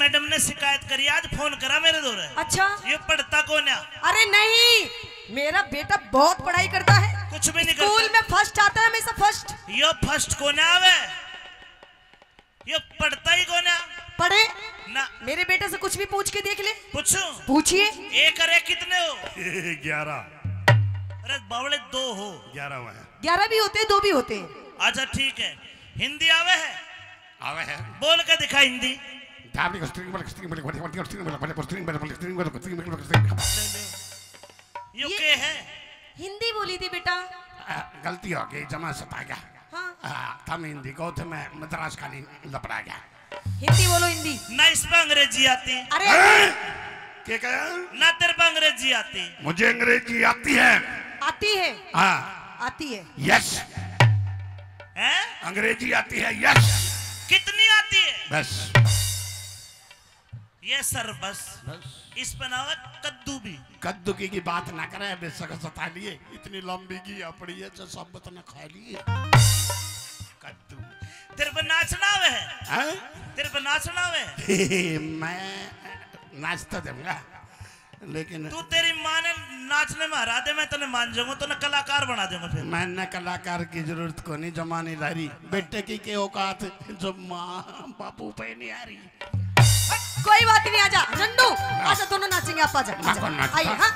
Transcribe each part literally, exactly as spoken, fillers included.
मैडम ने शिकायत करी, आज फोन करा मेरे धोरे। अच्छा। ये पढ़ता कोन्या। अरे नहीं, मेरा बेटा बहुत पढ़ाई करता है। कुछ भी नहीं स्कूल करता। में फर्स्ट आता है, हमेशा फर्स्ट। यो फर्स्ट कोन्या आवे, यो पढ़ता ही कोन्या। पढ़े? ना। मेरे बेटे से कुछ भी पूछ के देख ले। पूछूं? पूछिए। एक अरे कितने हो? ग्यारह। अरे बावले, दो हो। ग्यारह हुआ है। ग्यारह भी होते हैं, दो भी होते हैं। अच्छा, ठीक है। हिंदी आवे है? आवे है। बोल के दिखा हिंदी। यो ये के है? हिंदी बोली थी बेटा। आ, गलती हो गई, जमा सता गया। हाँ। आ, थम हिंदी को थे, मैं मद्रास खाली लपड़ा गया। हिंदी बोलो, हिंदी। ना इस पे अंग्रेजी आती। अरे। हैं? के कहा? ना तेरे पे अंग्रेजी आती। मुझे अंग्रेजी आती है। आती है? हाँ। आती है। यस। हैं? अंग्रेजी आती है, यस। कितनी आती है? बस। ये सर बस। बस। इस पे ना हो कद्दू भी। कद्दू की, की बात ना करे, बेशक सता लिए। इतनी लंबी की अपनी है, जो सब ने खा लिए। कद्दू। तेरे पे नाचना आवे है? हैं? तेरे पे नाचना आवे है? मैं नाच तो दूंगा, लेकिन तू, तेरी माँ ने नाचने में हरा दे, मैं तने मान जाऊंगा, तने कलाकार बना दूंगा फिर। मैंने कलाकार की जरूरत को नहीं, जमा नहीं ला रही। बेटे की के औकात जो माँ बापू पे नहीं आ रही। कोई बात नहीं, आजा झंडू, आजा, दोनों नाचेंगे, आप आजा, मैं आजा। कौन नाचता? आइए, हाँ।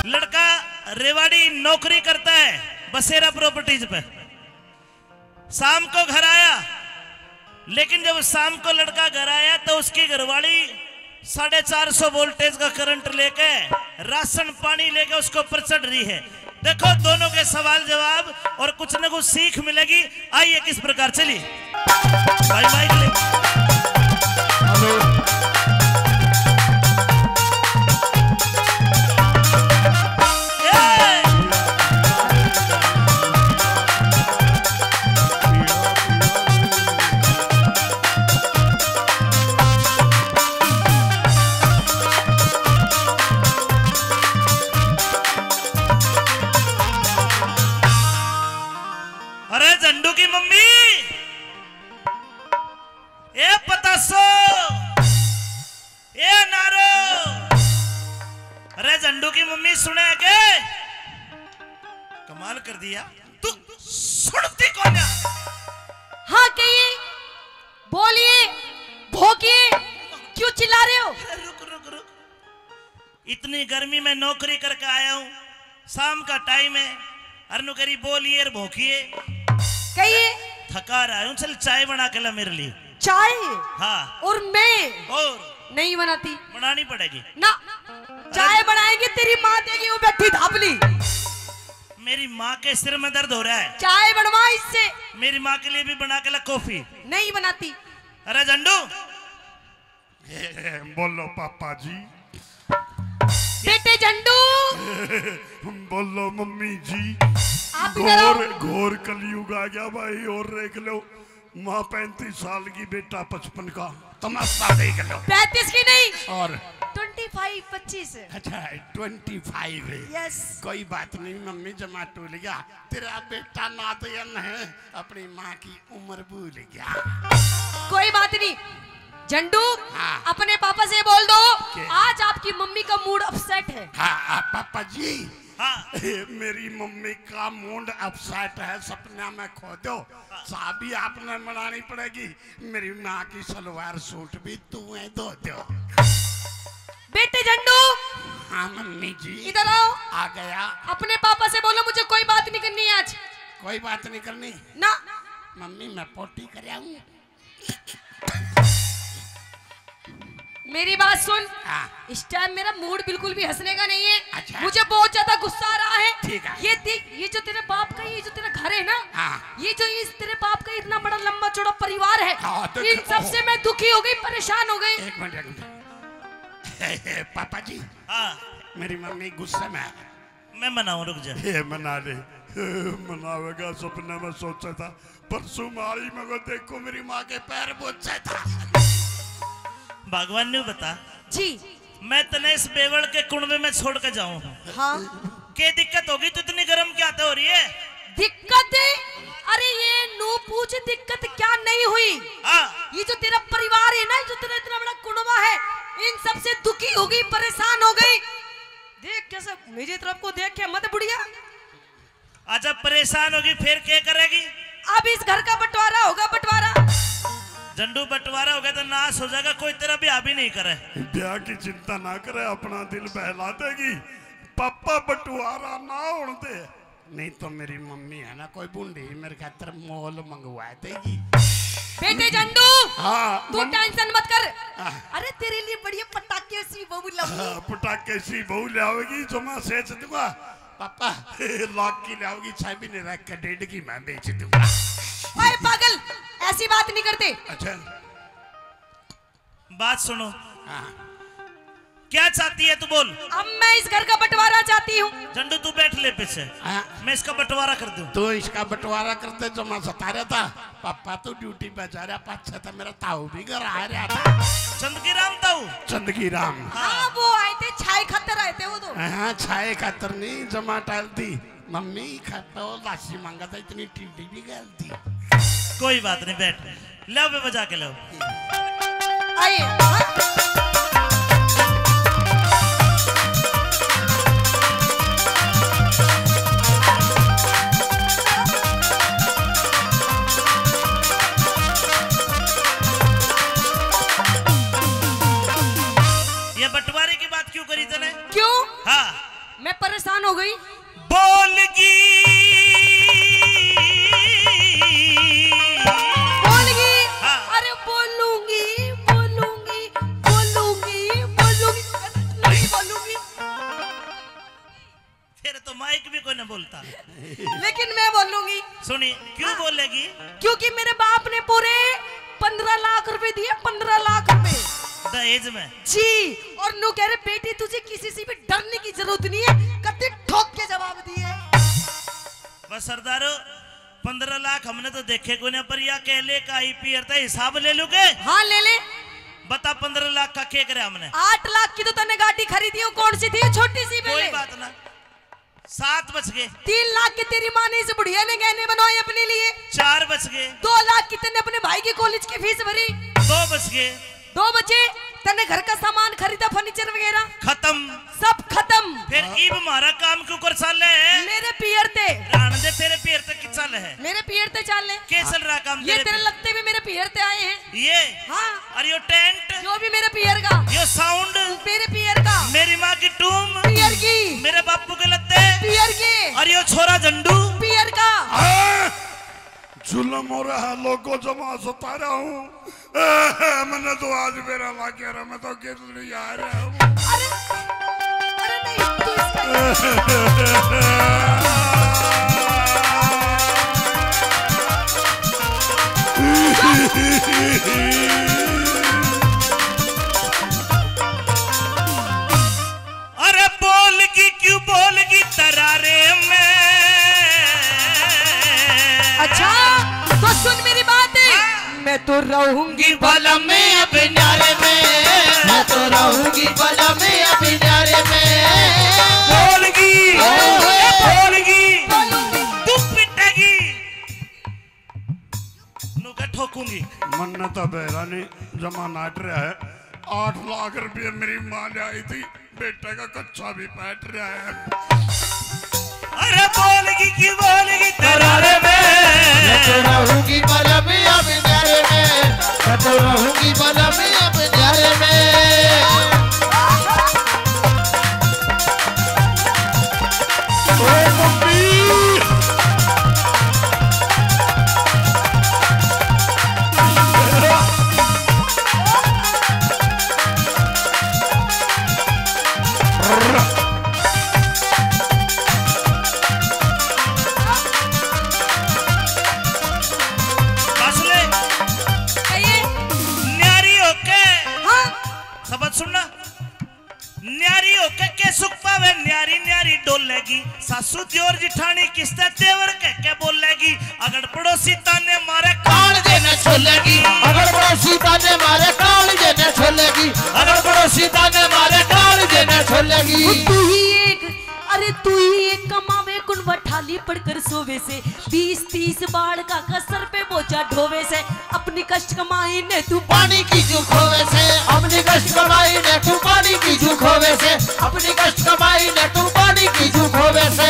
लड़का रेवाड़ी नौकरी करता है बसेरा प्रॉपर्टीज पे। शाम को घर आया, लेकिन जब शाम को लड़का घर आया तो उसकी घरवाली साढ़े चार सौ वोल्टेज का करंट लेके, राशन पानी लेके उसके ऊपर चढ़ रही है। देखो दोनों के सवाल जवाब और कुछ न कुछ सीख मिलेगी। आइए किस प्रकार, चलिए भाई माइक ले। हेलो। ए! अरे झंडू की मम्मी, ए पतासो, ए नारो, अरे झंडू की मम्मी सुने के? कमाल कर दिया, तू सुनती कोन्या। हाँ कहिए, बोलिए, भोंकिए, क्यों चिल्ला रहे हो? अरे रुक, रुक, रुक। इतनी गर्मी में नौकरी करके आया हूँ, शाम का टाइम है, अरनु करी बोलिए और भोंकिए। कहिए। थका रहा हूँ, चल चाय बना के ला मेरे लिए। चाय? हाँ। और मैं और? नहीं बनाती। बनानी पड़ेगी। ना, अरे चाय बनाएगी तेरी माँ, देगी वो बैठी धापली। मेरी माँ के सिर में दर्द हो रहा है। चाय बनवा इससे। मेरी माँ के लिए भी बना के ला कॉफी। नहीं बनाती। अरे झंडू। बोलो पापा जी। बेटे झंडू। बोलो मम्मी जी। आप इधर आओ। घोर, घोर कलयुग आ गया भाई, और देख लो, माँ पैंतीस साल की, बेटा पचपन का, तमाशा देख लो। पैंतीस की नहीं, और ट्वेंटी फाइव, पच्चीस। अच्छा, ट्वेंटी फाइव है। यस। कोई बात नहीं मम्मी, जमा टूल गया, तेरा बेटा नादयन है, अपनी माँ की उम्र भूल गया। कोई बात नहीं झंडू, हाँ। अपने पापा से बोल दो, के? आज आपकी मम्मी का मूड अपसेट है। हाँ, हाँ, पापा जी। हाँ। मेरी मम्मी का मूड अपसेट है, सपना में खो दो। हाँ। चाबी आपने मनानी पड़ेगी, मेरी माँ की सलवार सूट भी तू ही धो दो। बेटे झंडू। हाँ मम्मी जी। इधर आओ। आ गया। अपने पापा से बोलो मुझे कोई बात नहीं करनी है आज। कोई बात नहीं करनी? ना। मम्मी मैं पोटी कर आऊँ। मेरी बात सुन। हाँ। इस टाइम मेरा मूड बिल्कुल भी हंसने का नहीं है। अच्छा। मुझे बहुत ज्यादा गुस्सा आ रहा है। ठीक है। ये देख, ये जो तेरे बाप का, ये जो तेरा घर है ना, हाँ। ये जो इस तेरे बाप का इतना बड़ा लंबा चौड़ा परिवार है, हाँ, तो इन सबसे मैं दुखी हो गई, परेशान हो गई। एक मिनट, एक मिनट। पापा जी, हाँ। मेरी मम्मी गुस्से में है। मैं मनाऊं, रुक जा। ये मना ले। मनावेगा, सपने में सोचा था, परसों मारी में को देखो, मेरी माँ के पैर पोछे था। भगवान ने बता। जी। मैं तने इस बेवड़ के कुणबे में छोड़ के जाऊं हूँ। हाँ। के दिक्कत होगी, तू इतनी गर्म क्या तो हो रही है? दिक्कत? अरे ये नू पूछ, दिक्कत क्या नहीं हुई? हाँ। ये जो तेरा परिवार है ना, जो तेरा इतना बड़ा कुणबा है, इन सबसे दुखी हो गई, परेशान हो गई। देख कैसे मेरी तरफ को देख के मत बुढ़िया। अच्छा, परेशान होगी, फिर क्या करेगी? अब इस घर का बंटवारा होगा, बंटवारा। झंडू, बंटवारा हो गया तो नाश हो जाएगा, कोई तेरा ब्याह भी नहीं करे। ब्याह की चिंता ना करे, अपना दिल बहला देगी। पापा, बंटवारा ना होने दे, नहीं तो मेरी मम्मी है ना, कोई बूढ़ी मेरे खातर मॉल मंगवा देगी। बेटे झंडू, हाँ, तू मम- टेंशन मत कर। हाँ। अरे, तेरे लिए बढ़िया पटाखे सी बहू लाऊंगी। हाँ, पटाखे सी बहू लाओगी, जो मैं सेच दूंगा। पापा, लाख की लाओगी, छह महीने रख के डेढ़ की मैं बेच दूंगा। ओए पागल, ऐसी बात नहीं करते। अच्छा। बात सुनो। हाँ। क्या चाहती है तू, बोल। अब मैं इस घर का बंटवारा चाहती हूँ। झंडू, तू बैठ ले पीछे। हाँ। मैं इसका बंटवारा कर दूं। तू इसका बंटवारा करते जो मैं सता रहा था। पापा तो ड्यूटी पे जा रहा, पाछे तो मेरा ताऊ भी घर आ रहा था। चंदगी राम ताऊ? चंदगी राम। हाँ, वो आए थे, छाए खातर आए थे वो तो। हाँ, छाए खातर नहीं, जमा टाल दी। मम्मी खाते हो लासी मांगा था, इतनी टीडी भी गलती। कोई बात नहीं, बैठ। ले बे, बजा के ले। आइए। ये बंटवारे की बात क्यों करी तने? क्यों? हाँ। मैं परेशान हो गई। बोलगी। बोलगी। हाँ। अरे बोलूंगी, बोलूंगी, बोलूंगी, बोलूंगी, नहीं बोलूंगी। तेरे तो माइक भी कोई ना बोलता। लेकिन मैं बोलूंगी। सुनी, क्यों हाँ। बोलेगी? क्योंकि मेरे बाप ने पूरे पन्द्रह लाख रुपए दिए, पन्द्रह लाख रुपए। दहेज में? जी, और नू कह रहे, "बेटी, तुझे किसी से भी डरने की जरूरत नहीं है, कत्ती ठोक के जवाब दिए।" बस सरदारो, पन्द्रह लाख हमने तो देखे कोने, पर या कह ले का आई पीयर ते हिसाब ले लूं के? हाँ, ले ले। बता, पन्द्रह लाख का के करे हमने? आठ लाख की तो तन्ने गाड़ी खरीदी हो, कौन सी थी, छोटी सी कोई पहले। बात ना। सात बच गए। तीन लाख की तेरी माँ ने इस बुढ़िया ने गहने बनवाए अपने लिए। चार बच गए। दो लाख की तन्ने अपने भाई की कॉलेज की फीस भरी। दो बच गए। दो बचे, तन्ने घर का सामान खरीदा, फर्नीचर वगैरह। खत्म। सब खत्म। फिर ईब म्हारा काम क्यों कर चाले है? मेरे पीयर ते। राण दे, तेरे पीयर ते की चाले है? मेरे पीयर ते चाले। के चल रहा काम ये तेरे तेरे पे? लगते भी मेरे पीयर ते आए हैं। ये? हाँ। और यो टेंट? यो भी मेरे पीयर का। यो साउंड? मेरे पीयर का। मेरी माँ की टूम? पीयर की। मेरे बापू के लत्ते? पीयर के। और यो छोरा झंडू? पीयर का। हाँ, जुल्म हो रहा है, लोगों जमा सता रहा हूँ। मैंने तो आज मेरा वाक्य रहा, मैं तो गिर लिया रहा हूँ। अरे, अरे नहीं, तू इसका अरे बोलगी क्यों बोलगी तरारे में। अच्छा, तो सुन मेरी बात। हाँ। मैं तो रहूंगी बलम में अब न्यारे में, मैं तो रहूंगी बलम में अब न्यारे में। बोलगी, ओए, ओए, बोलगी, बोलूंगी। तू पिटेगी। नुका ठोकूंगी। मन्ने तो बेरा नहीं, जमा नाट रहा है। आठ लाख रुपये मेरी माँ ले आई थी, बेटे का कच्चा भी बैठ रहा है। अरे बोलगी की बोलगी तरारे में। मैं तो रहूंगी बलम अब न्यारे में, मैं तो रहूंगी बलम अब न्यारे में। ओ मम्मी। बस ले। कहिए। न्यारी होके। हाँ। सबद सुनना। न्यारी होके के सुख पावे, न्यारी न्यारी डोलेगी। सुदियोर जिठानी किसते देवर कह के बोलेगी? अगर पड़ोसी ताने मारे काल जे न छोलेगी। अगर पड़ोसी ताने मारे काल जे न छोलेगी। अगर पड़ोसी ताने मारे काल जे न छोलेगी। तू ही एक, अरे तू ही एक कमावे कुण बठाली पड़कर सोवे से, बीस तीस बालका का सर पे बोझा ढोवे से, अपनी कष्ट कमाई ने तू पानी की जू खोवे से, अपनी कष्ट कमाई ने तू पानी की जू खोवे से, अपनी कष्ट कमाई ने तू पानी की जू खोवे से।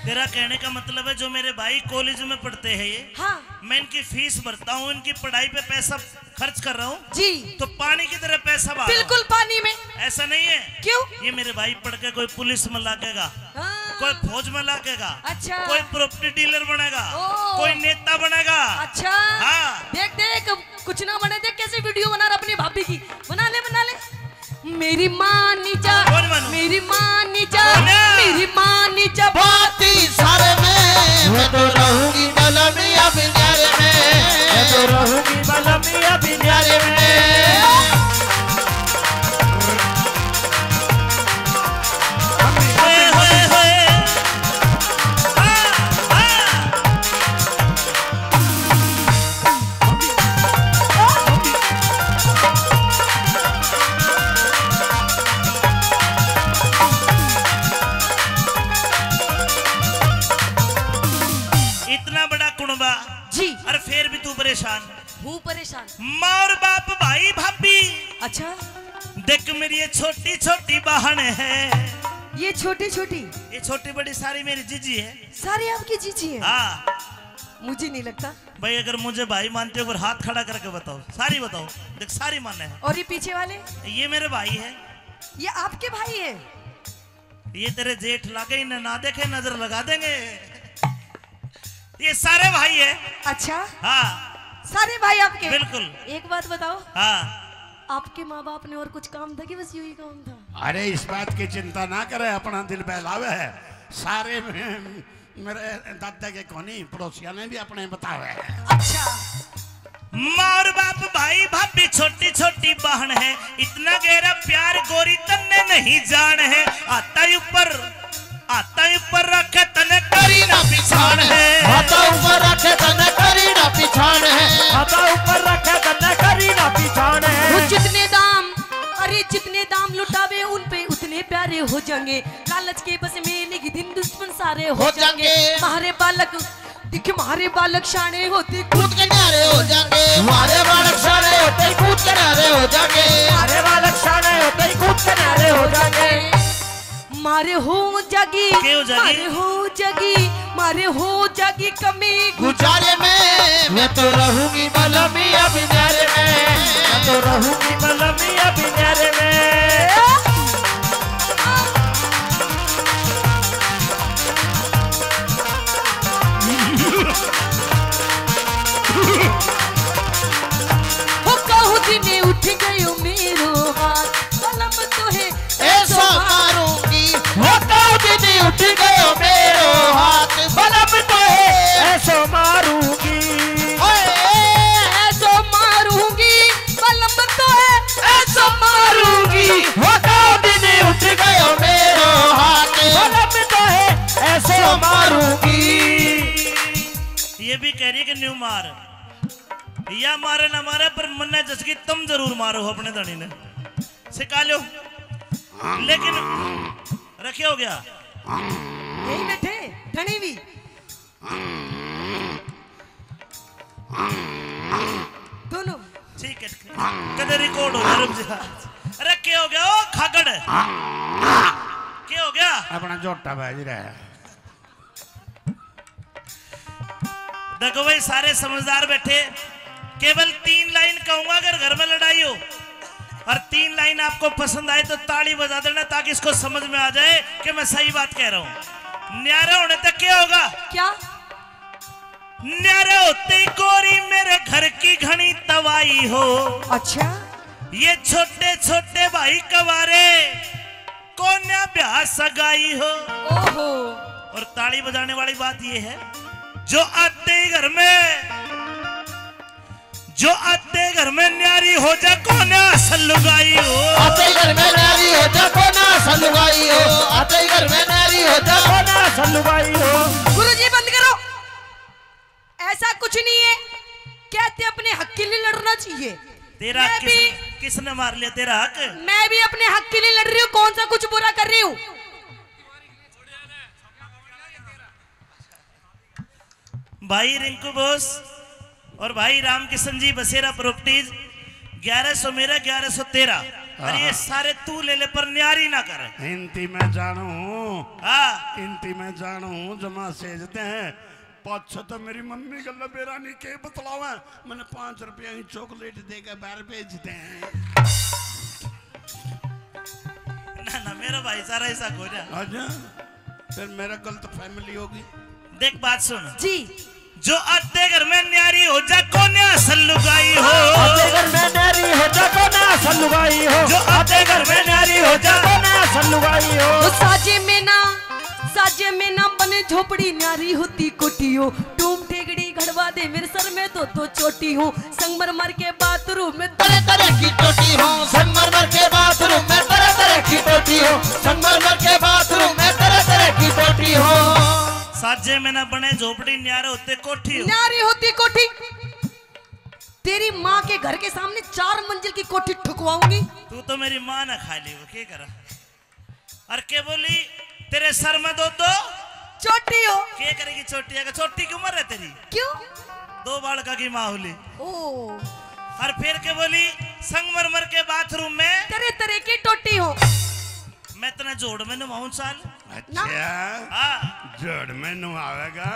तेरा कहने का मतलब है, जो मेरे भाई कॉलेज में पढ़ते हैं ये, हाँ। मैं इनकी फीस भरता हूँ, इनकी पढ़ाई पे पैसा खर्च कर रहा हूँ जी। तो पानी की तरह पैसा बहा रहा हूँ। बिल्कुल पानी में। ऐसा नहीं है। क्यों? ये मेरे भाई पढ़ के कोई पुलिस में लागेगा, हाँ। कोई फौज में लागेगा, अच्छा। कोई प्रॉपर्टी डीलर बनेगा, ओ। कोई नेता बनेगा। अच्छा। हाँ। देख देख, कुछ ना बने, देख कैसे वीडियो बना रहा अपनी भाभी की। बना ले, बना ले। मेरी माँ नी जा, कौन मानू? मेरी माँ नी जा, कौन है? मेरी माँ नी जा। बाती सारे में, मैं तो रहूंगी बलमिया बिन्यारे में। मैं तो रहूंगी बलमिया बिन्यारे में। होए, होए, होए। हाँ, हाँ। इतना बड़ा कुणबा जी। और फिर भी तू परेशान। हूँ परेशान। माँ और बाप, भाई भाभी। अच्छा। देख मेरी ये छोटी छोटी बहन है। ये छोटी छोटी? ये छोटी बड़ी सारी मेरी जीजी है। सारी आपकी जीजी है? हाँ। मुझे नहीं लगता। भाई, अगर मुझे भाई मानते हो, एक बार हाथ खड़ा करके बताओ, सारी बताओ। देख, सारी माने हैं। और ये पीछे वाले? ये मेरे भाई हैं। ये आपके भाई हैं? ये तेरे जेठ लागे, इन्हें ना देखे, नजर लगा देंगे। ये सारे भाई हैं। अच्छा? हाँ। सारे भाई आपके? बिल्कुल। एक बात बताओ। हाँ। आपके माँ बाप ने और कुछ काम था कि बस यही काम था? अरे, इस बात की चिंता ना करे, अपना दिल बहलावे है। सारे में मेरे दादा के कोनी, पड़ोसिया ने भी अपने बतावे। अच्छा। माँ और बाप, भाई भाभी, छोटी छोटी बहन है, इतना गहरा प्यार गोरी तन्ने नहीं जान है। आता ही ऊपर, आता ही ऊपर रखे तने करी ना पिछाण है। आता ऊपर रखे तने करी ना पिछाण है। आता ऊपर रखे तने करी ना पिछाण है। वो जितने दाम, अरे जितने दाम लुटावे उन पे उतने प्यारे हो जाएंगे। लालच के बस में निक दिन दुश्मन सारे हो हो जाएंगे। जाएंगे। म्हारे बालक, दिख म्हारे बालक शाणे होते कूद के न्यारे हो जाएंगे। म्हारे बालक शाणे होते कूद के न्यारे हो जाएंगे। म्हारे बालक शाणे होते कूद के न्यारे हो जाएंगे। म्हारे हो जागी, के हो जागी? म्हारे हो जागी, म्हारे हो जागी कमी गुजारे में। मैं तो रहूंगी बलमिया बिन्यारे में। मैं तो रहूंगी बलमिया बिन्यारे में। हो कहूँ दिने उठ गयो मेरो हाथ, बलम तो है ऐसा मारूंगी। हो कहूँ दिने उठ गयो मेरो हाथ, बलम तो है ऐसा मारूंगी। ओए, ऐसा मारूंगी, बलम तो है ऐसा मारूंगी। हो कहूँ दिने उठ गयो मेरो हाथ, बलम तो है ऐसा मारूंगी। ये भी कह रही है कि न्यू मार, या मारे ना मारे, पर मन्ने जसकी तुम जरूर मारो अपने धनी ने, सिखा लो। लेकिन रखे हो गया। यही बैठे, धनी भी। दोनों। ठीक है, कदे रिकॉर्ड हो जा, रुक जा। अरे के हो गया ओ खागड़? के हो गया? अपना झोटा बाज रहा है। देखो भाई, सारे समझदार बैठे, केवल तीन लाइन कहूंगा, अगर घर में लड़ाई हो और तीन लाइन आपको पसंद आए तो ताली बजा देना, ताकि इसको समझ में आ जाए कि मैं सही बात कह रहा हूँ। न्यारे होने तक क्या होगा? क्या? न्यारे होते ही गोरी मेरे घर की घणी तबाही हो। अच्छा। ये छोटे छोटे भाई कवारे कोन्या ब्याह सगाई हो। ओहो। और ताली बजाने वाली बात ये है, जो आते ही घर में, जो आते घर में न्यारी हो जा कोन्या असल लुगाई हो। आते ही घर में न्यारी हो जा कोन्या असल लुगाई हो। आते ही घर में न्यारी हो जा कोन्या सल्लू भाई हो। गुरुजी, बंद करो, ऐसा कुछ नहीं है। कहते अपने हक के लिए लड़ना चाहिए। तेरा मैं किस, भी किसने मार लिया तेरा हक? मैं भी अपने हक के लिए लड़ रही हूँ, कौन सा कुछ बुरा कर रही हूँ? भाई रिंकू बॉस और भाई रामकिशन जी, बसेरा प्रॉपर्टीज, ग्यारह सौ मेरा, ग्यारह सौ तेरा। और ये हाँ। सारे तू ले ले, पर न्यारी ना कर। इनती मैं जानू हूँ। हाँ। इनती मैं जानू हूँ, जमा सेजते हैं। पाछे तो मेरी मम्मी गल्ला बेरा नहीं के बतलावे, मैंने पाँच रुपया ही चॉकलेट दे के बाहर भेज दे। ना, ना, मेरा भाई सारा ऐसा को रहा। अच्छा, फिर मेरा गलत फैमिली होगी। देख, बात सुन। जी। जो आते घर में न्यारी हो जा, कोन्या सल्लुगाई हो। आते घर में न्यारी हो जा, कोन्या सल्लुगाई हो। जो आते घर में न्यारी हो जा, कोन्या सल्लुगाई हो। तो साजे में ना, साजे में ना बने झोपड़ी, न्यारी होती कोठी हो। टूम ठेगड़ी घड़वा दे, मेरे सर में दो दो चोटी हो। संगमरमर के बाथरूम में तरह तरह की टोटी हो। संगमरमर के बाथरूम में तरह तरह की टोटी हो। संगमरमर के बाथरूम में तरह तरह की टोटी हो। साजे में ना बने झोपड़ी, न्यारे होते कोठी हो। न्यारी होती कोठी। तेरी माँ के घर के सामने चार मंजिल की कोठी ठुकवाऊंगी। तू तो मेरी माँ ना खा ली, वो क्या करा? और के बोली, तेरे सर में दो दो चोटी हो। के करेगी चोटी? अगर चोटी की उम्र है तेरी। क्यों? दो बालका की माँ होली। ओ। और फिर के बोली, संगमरमर के बाथरूम में तरह तरह की टोटी हो। मैं इतना जोड़ में नहाऊं साल। अच्छा। हाँ। जोड़ में नहावेगा।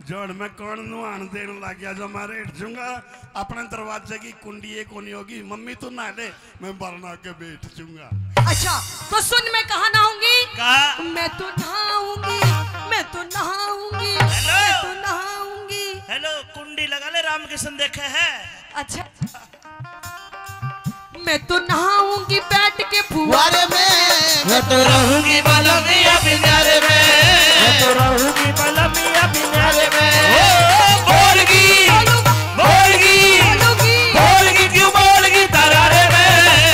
जोड़ में कौन नुहान देने लग गया जो मैं बैठ जाऊंगा? अपने दरवाजे की कुंडी ये कोनी होगी, मम्मी तू नहा ले, मैं बरना के बैठ जाऊंगा। अच्छा, तो सुन, मैं कहाँ नहाऊंगी? कहाँ? मैं तो नहाऊंगी, मैं तो नहाऊंगी, हेलो। मैं तो नहाऊंगी। हेलो, कुंडी लगा ले, रामकिशन देखे है। अच्छा। मैं तो नहाऊंगी बैठ के फुहारे में। मैं तो रहूंगी बलमिया बिनारे में। मैं तो रहूंगी बलमिया बिनारे में। ओ, बोलगी, बोलगी, बोलगी, क्यों बोलगी तरारे में?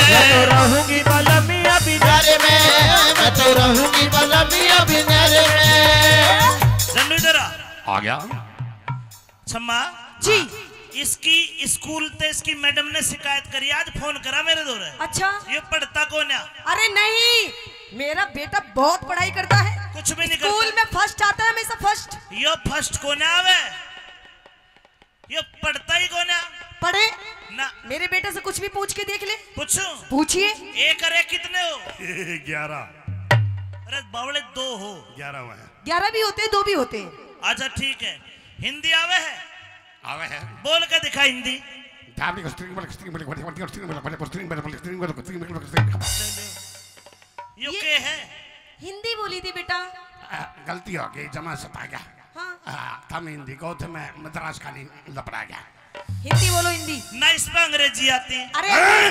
मैं तो रहूंगी बलमिया बिनारे में। मैं तो रहूंगी बलमिया बिनारे में। झंडू इधर आ। आ गया। छम्मा जी। इसकी स्कूल ते इसकी मैडम ने शिकायत करी, आज फोन करा मेरे धोरे। अच्छा। ये पढ़ता कोन्या? अरे नहीं, मेरा बेटा बहुत पढ़ाई करता है। कुछ भी नहीं करता। स्कूल में फर्स्ट आता है हमेशा, फर्स्ट। यो फर्स्ट कोन्या आवे, यो पढ़ता ही कोन्या। पढ़े? ना। मेरे बेटे से कुछ भी पूछ के देख ले। पूछूं? पूछिए। एक और एक कितने हो? ग्यारह। अरे बावले, दो हो। ग्यारह हुआ है। ग्यारह भी होते हैं, दो भी होते हैं। अच्छा ठीक है। हिंदी आवे है? आवे है। बोल के दिखा हिंदी। यो ये के है? हिंदी बोली थी बेटा। आ, गलती हो गई, जमा सता गया। हाँ। आ, थम हिंदी को थे, मैं मद्रास खाली लपड़ा गया। हिंदी बोलो, हिंदी। ना इस पे अंग्रेजी आती। अरे हैं?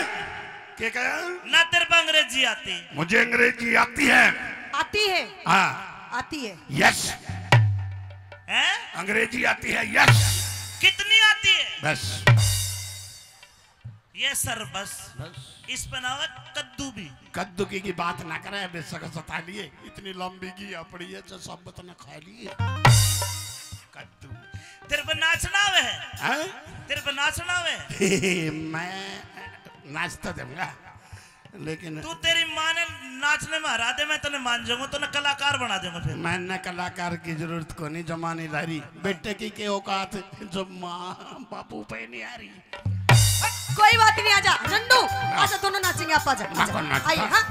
क्या कहा? ना तेरे पे अंग्रेजी आती। मुझे अंग्रेजी आती है। आती है? हाँ। आती है। यस। हैं? अंग्रेजी आती है, यस। कितनी आती है? बस। ये सर बस। बस। इस पे ना हो कद्दू भी। कद्दू की, की बात ना करे, बेशक सता लिए, इतनी लंबी की अपनी है जो सब बतना खा लिए। कद्दू। तेरे पे नाचना आवे है? हैं? तेरे पे नाचना आवे है? मैं नाच तो दूंगा, लेकिन तू, तेरी माँ ने नाचने में हरा दे, मैं तने मान जाऊंगा, तने कलाकार बना दूंगा फिर। मैंने कलाकार की जरूरत को नहीं, जमा नहीं ला रही। बेटे की के औकात जो माँ बापू पे नहीं आ रही। कोई बात नहीं, आजा झंडू, आजा, दोनों नाचेंगे, आप आजा, आजा। कौन नाचता? आइए, हाँ।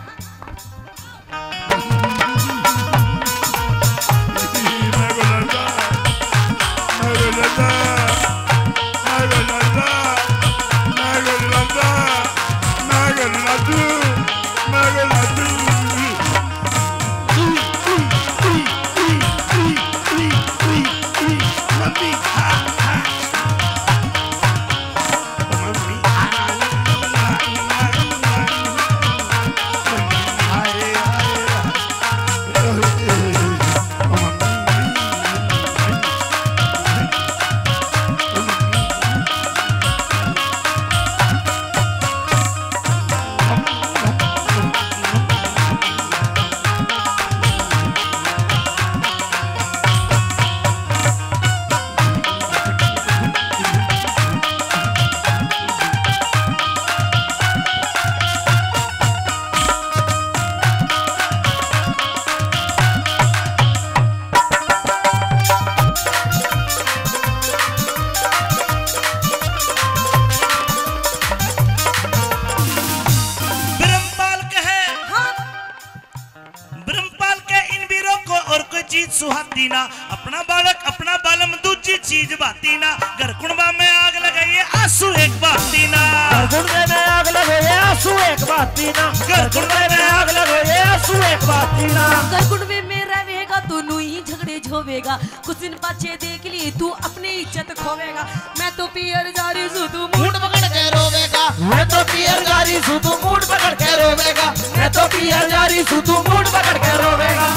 सुहाती ना, अपना बालक, अपना बालम दूजी चीज बाती ना। घर कुणबा में आग लगाइए, आंसू एक बाती ना। घर कुणबे में आग लगाइए, आंसू एक बाती ना। घर कुणबे में आग लगाइए, आंसू एक बाती ना। घर कुणबे में रहेगा तो नू ही झगड़े झोवेगा। कुछ दिन पाछे देख लिए तू अपनी इज्जत खोवेगा। मैं तो पियर जा रही सू, तू मूड पकड़ के रोवेगा। मैं तो पियर जा रही सू, तू मूड पकड़ के रोवेगा। मैं तो पियर जा रही सू, तू मूड पकड़ के रोवेगा।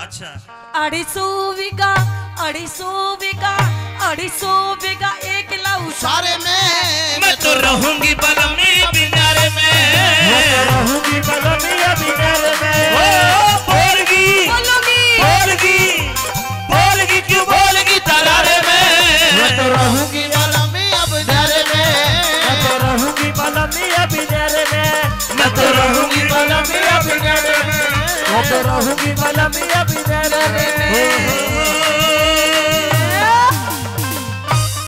अच्छा। अढ़ी सौ बीघा, अढ़ी सौ बीघा, अढ़ी सौ बीघा एक लाऊ सारे में मैं तो रहूंगी बलमी बिनारे में। मैं तो रहूंगी बलमी बिनारे में। ओ बोलगी, बोलूंगी। बोलगी, बोलगी क्यों बोलगी तरारे में। मैं तो रहूंगी बलमी बिनारे में। मैं तो रहूंगी बलमी बिनारे में। मैं तो रहूंगी बलमी बिनारे में। मैं तो रहूंगी बलमी बिनारे में।